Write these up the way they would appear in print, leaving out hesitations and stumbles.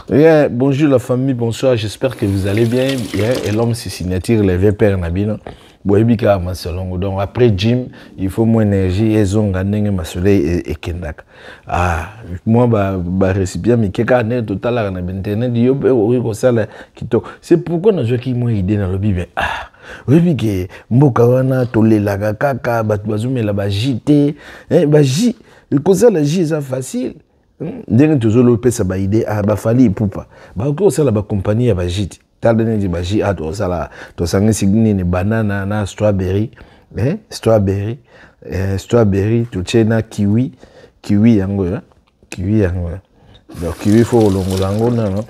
Yeah, bonjour la famille, bonsoir, j'espère que vous allez bien. Yeah, et l'homme c'est signature, les vpr na bino. Boyebi kaka masolongo. Donc après gym, il faut moins énergie ezonga ndenge masolo ekendaka. Ah, moi ba ba récipient mike kaka ndenge totalaka na internet yo mpe okoki kosala kitoko. C'est pourquoi nazwaki mwa idée nalobi bien ah oyebi ke mboka wana tolelaka kaka bato bazomela ba jus te eh, ba jus kosala jus eza facile. Ndenge tozolopesa baide ah, bafali ipupa bakoki kosala bakompagnie ya bajus te. Tala neti bajus a tosala tosangisi nini banana na strawberry eh, strawberry eh, strawberry totie na kiwi kiwi yango eh, kiwi yango eh. Donc kiwi fo kolongola yango nano.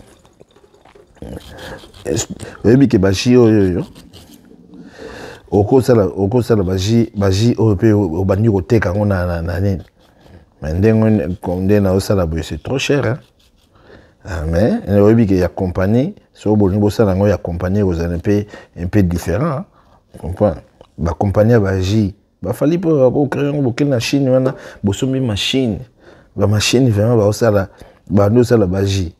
Oyebi ke bajus oyo oyo okosala okosala bajus bajus oyo mpe obandi koteka yango na, na, na nini. Mais ndenge nde naosala boye c'est trop cher hein? Ah, mais oyebi ke ya compagnie soki bolingi bosala yango ya compagnie ekozala mpe un peu différent, comprendre. Bacompagnie ya bajus bafali mpo bakocree yango bokeli na Chine wana bosombi machine bamachine vraiment baosala bandi osala bajus.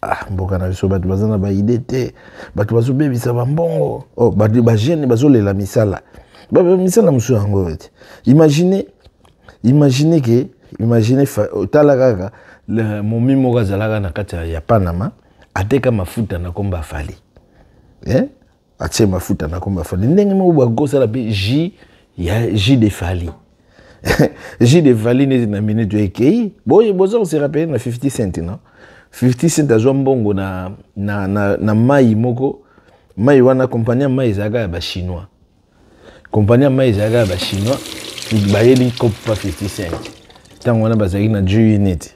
Ah, mboka na biso bato baza na baide te, bato bazobebisa bambongo oh, bato bajeune bazolela misala misala mosusu yango te. Imagine imagine ke imagine tala kaka momi moko azalaka na kati ya Panama ateka mafuta na komba Fally eh? Atie mafuta na komba Fally ndenge moko bakosala mpe jus ya jus de Fally jus de Fally neti na minute ekei boye boza kose rappeler na 50 cent non 50 cent azwa mbongo na, na, na, na mai moko mai wana kompagnie ya mai ezalaka ya bachinois kompagnie ya mai ezalaka ya bachinois bayeli kopa 50 cent ntango wana bazalaki na G unit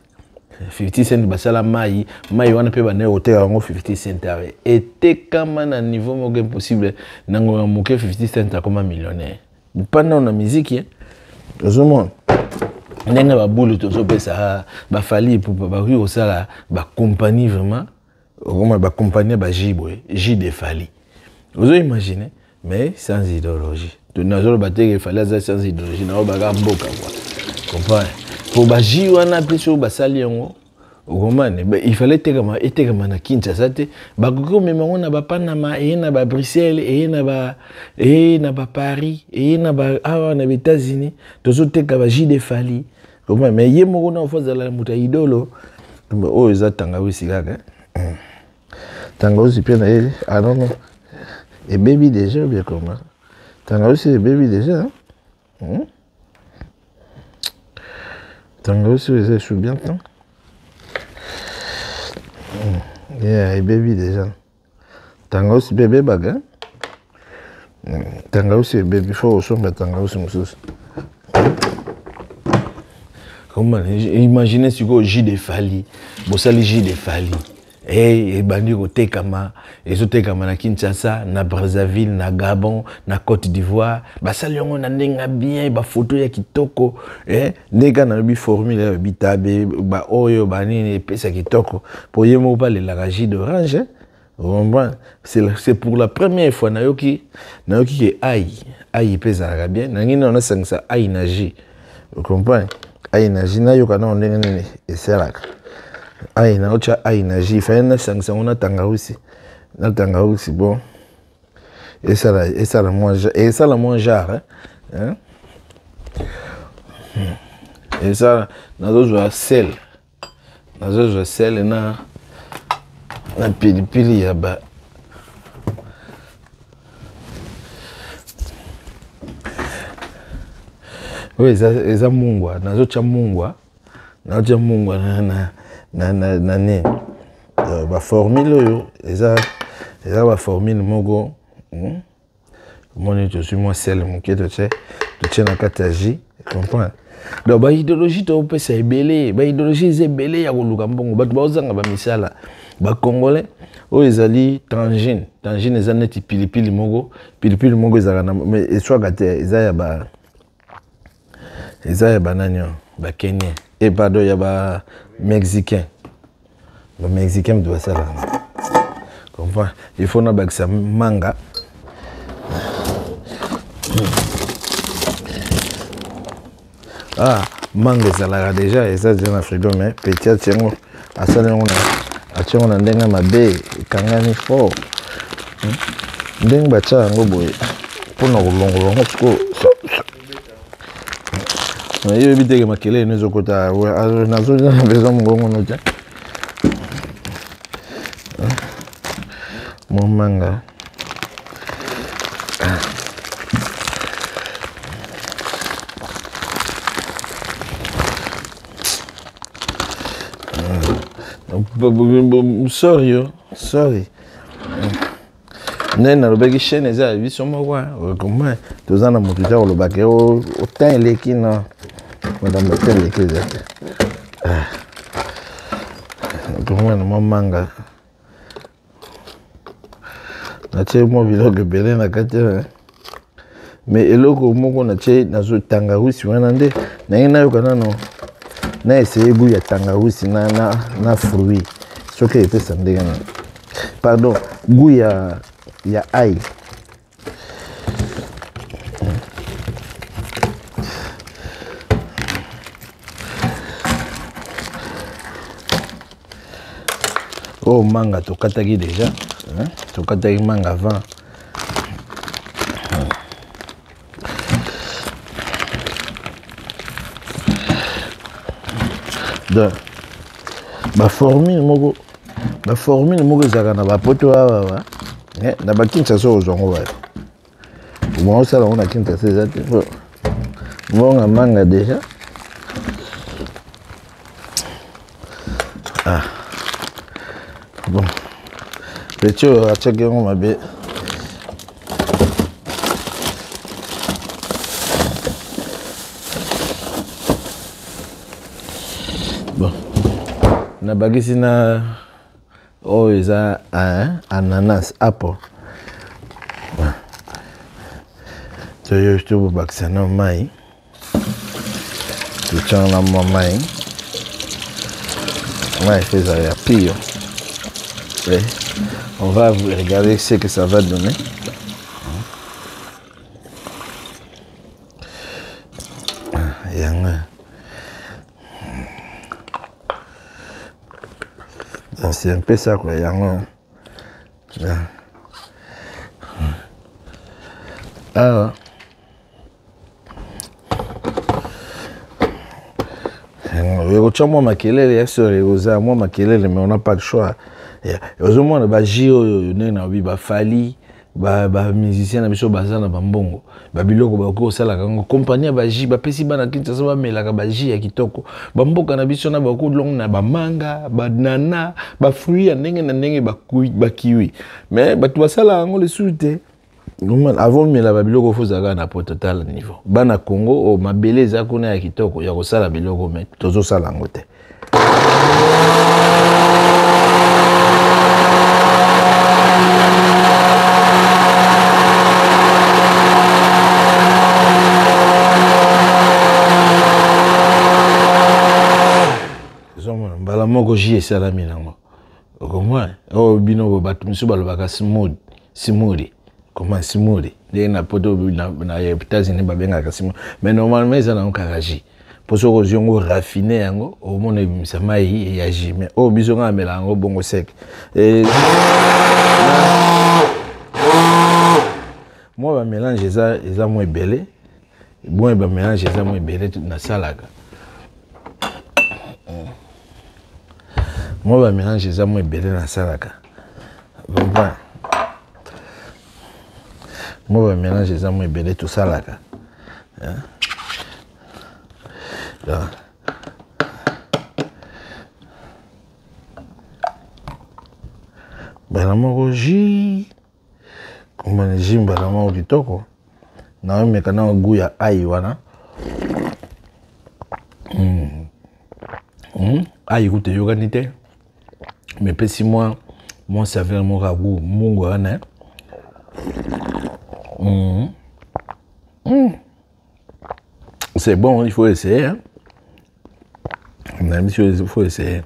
50 cent basala mai mai wana mpe bandaki koteka yango 50 cent awe etekama na niveau moko impossible na ngonga moke 50 cent akoma millionnaire mpana na miziki ozomona ndenge babulu tozopesa bafali epupa bakoki kosala bacompagnie vraiment okoma bacompagnie ya bajus boye jus de Fally ozo imagine mais sans idéologie nazoloba te ke Fally aza sans idéologie naolobaka mboka kua comprendre po bajus wana mpe soki basali yango okomane il fallait etekama etekama na Kinshasa te bakoki komema yango na bapanama eye na babruxelles eye na ba eye na baparis eye na ba awa na baétats-unis tozoteka bajus de Fally comprendre mais ye moko na fo azala moto ya idolo oyo eza tangawisi kaka tangawisi mpe na ye ah non non ebebi déjà ou bien comment tangawisi ebebi déjà hmm? Tangawisi oyo eza esu bien te. Yeah, ebebi déjà. Tangawisi mpe ebebaka. Tangawisi ebebi, fo osomba tangawisi mosusu. Comment imagine sikoyo jus de Fally, bosali jus de Fally. Hey, ebandi kotekama ezotekama na Kinshasa na Brazzaville na Gabon na Côte d'Ivoire basali yango na ndenge bien bafoto ya kitoko eh, ndenge kaka nalobi formule ya bitabe baoyo banini epesa kitoko po ye moko balelaka jus d'orange eh? Comprends? C'est pour la première fois nayoki nayoki ke ai ai mpe ezalaka bien nangi nano nasangisa ai na jus comprends ai na jus nayoka nano ndenge nini esalaka ai naotya ai na jus faye nasangisa yango na tangawisi na tangawisi bon esala esala mwa esala mwa genre hein? Esala nazozwa sel nazozwa sel na na pilipili ya ba oyo eza, eza mungwa nazotya mungwa nazotya mungwa na, na, na, na, na nini baformule oyo eza eza baformule moko hmm? Omoni tozwi mwa sele moke totie totie na kati ya jus comprendre. Donc baidéologie topesa ebele baidéologie eza ebele ya koluka mbongo bato baozanga bamisala bacongolais oyo ezali tangine tangine eza neti pilipili moko pilipili moko ezalaka na eswaka te eza ya ba eza ya banani oyo bakenien e pardon ya bamexicain bamexicain moto basala yango comprend il faut nabakisa manga ah manga ezalaka déjà eza deja na frigo mais petit atie yango asali yango na Batie yango na ndenge mabe, ekangani fort. Ndenge batia yango boye mpona kolongola yango sikoyo. Nayebi teke makelele no ezokota, nazoza na besoin mongongo no te. Momanga. Sorry yo, sorry. Ndenge nalobaki, chaîne eza ya biso moko. Comment toza na moto te kolobaka otin eleki na makambo te, eleki eza te. Komona mwa manga, natie mwa biloko ebele na kati, mais eloko moko natie nazo tangawisi wana nde ndenge nayoka nano na essaye goût ya tangawisi na fruit soki epesa ndenge nini. Pardon, goût ya ail. Oyo manga tokataki déjà, tokataki manga avant. Donc baformule moko ezalaka na bapoto awa, na bakinshasa ozwa yango wapi? Bon, osala yango na Kinshasa eza te. Mbonga manga déjà. Ah bon, petit oyo atiaki yango mabe. Bon, nabakisi na oyo eza ananas, apple. Toyo tobakisa na mai, totyanga na mwa mai. Mai efe ezala ya pio. Et on va regarder ce que ça va donner. Yango. Donc c'est un peu ça quoi, yango. Awa ekotya mwa makelele ya sor, ekozala mwa makelele, mais on n'a pas de choix. Ozomona bajus oyo ndenge na babi bafali, bamusicien na biso baza na bambongo, babiloko bakoki kosalaka yango kompagnie ya bajus, bapesi bana Kinshasa bamelaka bajus ya kitoko. Bamboka na biso na bakolongo na bamanga, banana, bafruit ya ndenge na ndenge, bakiwi, mais bato basalaka yango lisusu te. Avant mela babiloko, fo ozalaka na poto. Tala niveau bana Congo oyo, mabele eza kuna ya kitoko ya kosala biloko, mais tozosala yango te. Ozomona mbala moko jus esalami nango. Okomona oyo bino bato mosusu balobaka smooth, smoothie. Comment smoothie? Ndenge na poto, na États-Unis babengaka smoothie, mais normalement eza nango kaka jus, mpo soki ozwi yango, raffine yango, omona ebimisa mai ya jus. Mais oyo biso nga amela yango bongo sec. Mwa bamélange eza mwa ebele. Bon, bamélange eza mwa ebele nasalaka. Mwa bamélange eza mwa ebele nasalaka, comprend? Mwa bamélange eza mwa ebele tosalaka. Donc, mbala moko jus, komona jus mbala moko kitoko. Naomeka na goût ya ail wana. Ail kuta eyokani te, mais epesi mwa saveur moko ya goût mungu wana. C'est bon, il faut essayer, hein? Même si il faut essayer.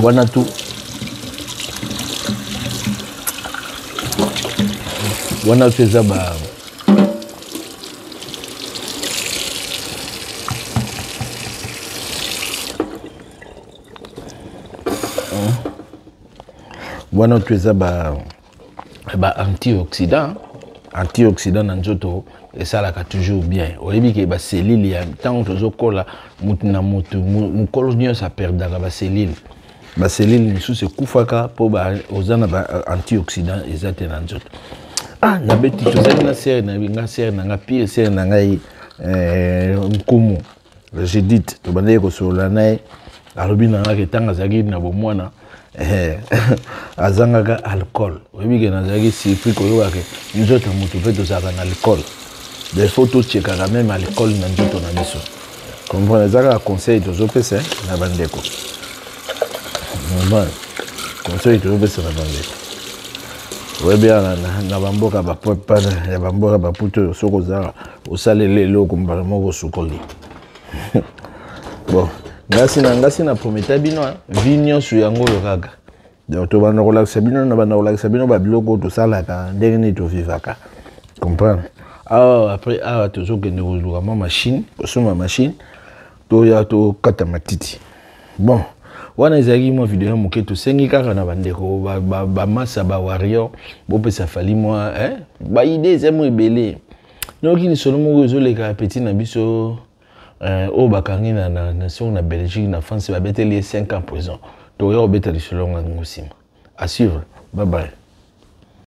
Wana tu wana tu eza ba Wana to eza ba ba antioxydant, antioxydant na nzoto esalaka toujours bien. Oyebi ke ba cellule ya ntango tozokola, mutu na mutu, mokolo nyonso aperdaka ba cellule, ba cellule misusu ekufaka mpo oza na ba antioxydant eza te na nzoto. Ah, nabeti, tozali na sere na nga, sere na nga pire, sere na ngai nkumu Judith, tobandaki kosolola na ye, alobi na nga ke ntango azalaki na bomwana azangaka alcool. Oyebi ke nazalaki surpris koyoka ke nzoto ya motu mpe tozalaka na alcool. Des fois tochekaka même alcool na nzoto na biso, comprendre. Eza kaka conseil tozopesa na bandeko, comprendre, conseil tozopesa na bandeko. Oyebi na bamboka ya bamboka baputu oyo, soki oza osaleli eloko, mbala moko osukoli. Bon, ngasi na ngasi na prometa bino vi nyonso yango oyo kaka. Donc tobanda kolakisa bino, na banda kolakisa bino babiloko oyo tosalaka, ndenge nini tovivaka, comprendre. Awa après awa tozokende koluka mwa machine, kosomba machine, toya tokata matiti. Bon, wana ezalaki mwa video ya moke. Tosengi kaka na bandeko bamasa, ba bawarrior, bopesa Fally mwa baidée. Eza mwa ebele. Noyoki lisolo moko ezoleka ya petit na biso oyo bakangi na songo na Belgique, na France, babeteli ye 5 ans prison. Tokoya kobeta lisolo yango nsima. À suivre, bye bye.